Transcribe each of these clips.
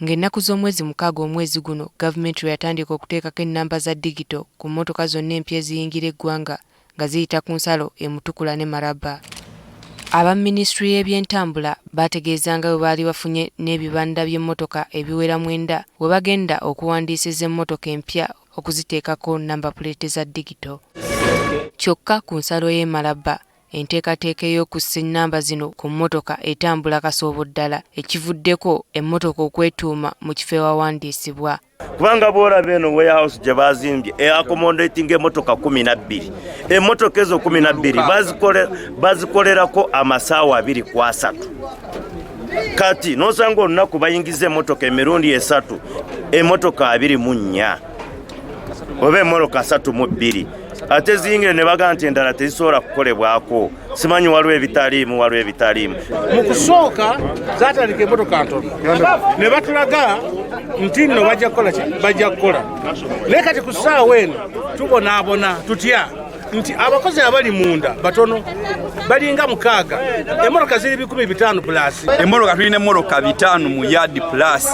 Ng'ennaku z'omwezi 6 omwezi guno, gavumenti lwe yatandika okuteekako ennamba za digito ku mmotoka zonna empya eziyingira eggwanga nga ziyita ku nsalo e Mutukula ne Maraba. Aba minisitule y'ebyentambula baategeeza nga bwe baali bafunye n'ebibanda by'emmotoka ebiwera mwenda we bagenda okuwandiisiza emmotoka empya okuziteekako nnamba puleeti za digito. Kyokka ku nsalo y'e Malaba Enteekateeka ey'okussa ennamba zino ku mmotoka etambula kasoobo ddala ekivuddeko emmotoka okwetuuma mu kifo ewawandiisibwa. Kubanga bw'olaba eno warehouse gye bazimbye eaccommodatinga emmotoka 12. Emmotoka ezo 12 bazikolerako amasaawa 23. Kati n'osanga olunaku bayingiza emmotoka emirundi esatu, emmotoka 24 oba emmotoka 32, ate ziyingire ne bagamba nti endala tezisobola kukolebwako, simanyi waliwo ebitaliimu, waliwo ebitaliimu. Mu kusooka zatandika emmotoka ntono ne batulaga nti nno bajja kukola ki, bajja kukola, naye kati ku ssaawa eno tubonaabona tutya nti abakozi abali munda batono, balinga 6, emmotoka ziri 500 plus. Emmotoka tulina emmotoka 500 mu yard plus,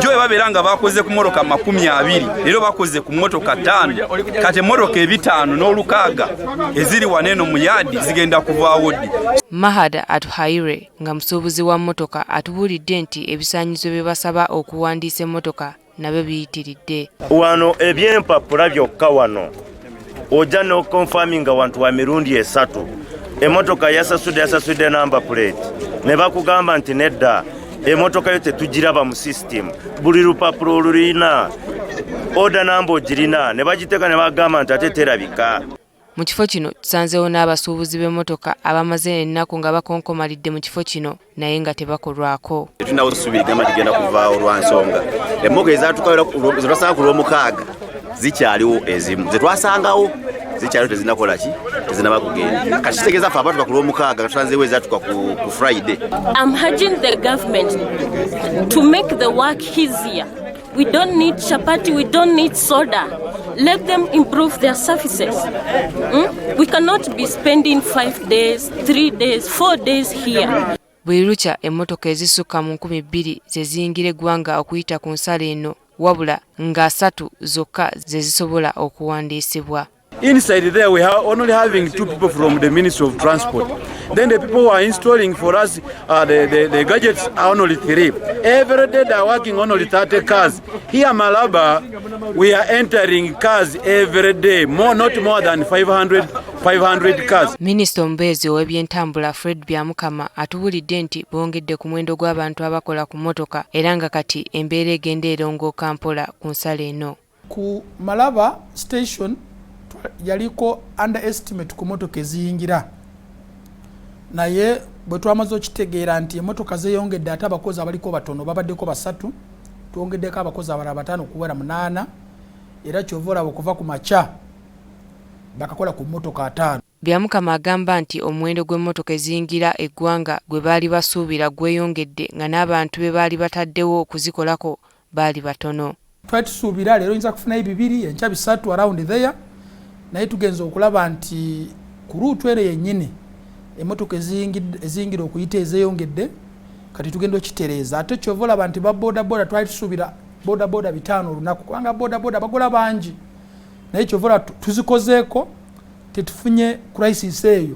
jo babeera nga bakoze ku mmotoka 20, leero bakoze ku mmotoka 5. Kati emmotoka 506 eziri wano eno mu yard zigenda kuvaawo ddi? Mahad Atuhaire nga musuubuzi wa mmotoka atubuulidde nti ebisaanyizo bye basaba okuwandiisa emmotoka nabyo biyitiridde. Wano ebyempapula byokka wano ojja n'okonfaminga wantu wa mirundi 3, emmotoka yasasudde namba plate ne bakugamba nti nedda, emmotoka yo tetugiraba mu system, buli lupapula olulina order namba ogirina ne bagiteeka ne bagamba nti ate terabika. Mu kifo kino tusanzeewo n'abasuubuzi b'emmotoka abamaze ennaku nga bakonkomalidde mu kifo kino naye nga tebakolwako. Tulinawo essuubi ligamba ligenda kuvaawo lwa nsonga emmotoka ezatwasanga ku Lwomukaaga zikyaliwo, ezimu zetwasangawo zikyaliwo tezinakola ki, tezinaba kugenda. Kati kitegeeza ffe abatuka ku Lwomukaaga tusanzeewo ezatuka ku Friday. I'm urging the government to make the work easier. We don't need chapati, we don't need soda. Let them improve their services. We cannot be spending 5 days, 3 days, 4 days here. Buli lukya emmotoka ezisukka mu 2000 ze ziyingira eggwanga okuyita ku nsalo eno, wabula nga 3 zokka ze zisobola okuwandiisibwa. Inside there we are only having 2 people from the Ministry of Transport. Then the people who are installing for us the gadgets are only 3. Every day they are working on only 30 cars. Here Malaba, we are entering cars every day, not more than 500 cars. Minisita omubeezi ow'ebyentambula Fred Byamukama atubuulidde nti bongedde ku muwendo gw'abantu abakola ku mmotoka era nga kati embeera egenda erongooka mpola ku nsalo eno. Ku Malaba station yaliko underestimate ku mmotoka eziyingira, naye bwe twamaze okitegeera nti emmotoka zeeyongedde ate abakozi abaliko batono, babaddeko 3, twongeddeko abakozi abalala 5 okuwera 8, era kyova olaba okuva ku makya bakakola ku mmotoka 5. Byamukama agamba nti omuwendo gw'emmotoka eziyingira eggwanga gwe baali basuubira gweyongedde nga n'abantu be baali bataddewo okuzikolako baali batono. Twali tusuubira leero oyinza kufunayo 2, enkya 3 around there, naye tugenze okulaba nti ku route eno yennyini emmotoka eziyingira okuyita ezeeyongedde, kati tugenda okitereeza. Ate kyova olaba nti ba bodaboda twali tusuubira bodaboda 5 olunaku, kubanga bodaboda bagola bangi, naye kyova olaba tuzikozeeko tetufunye crisis eyo.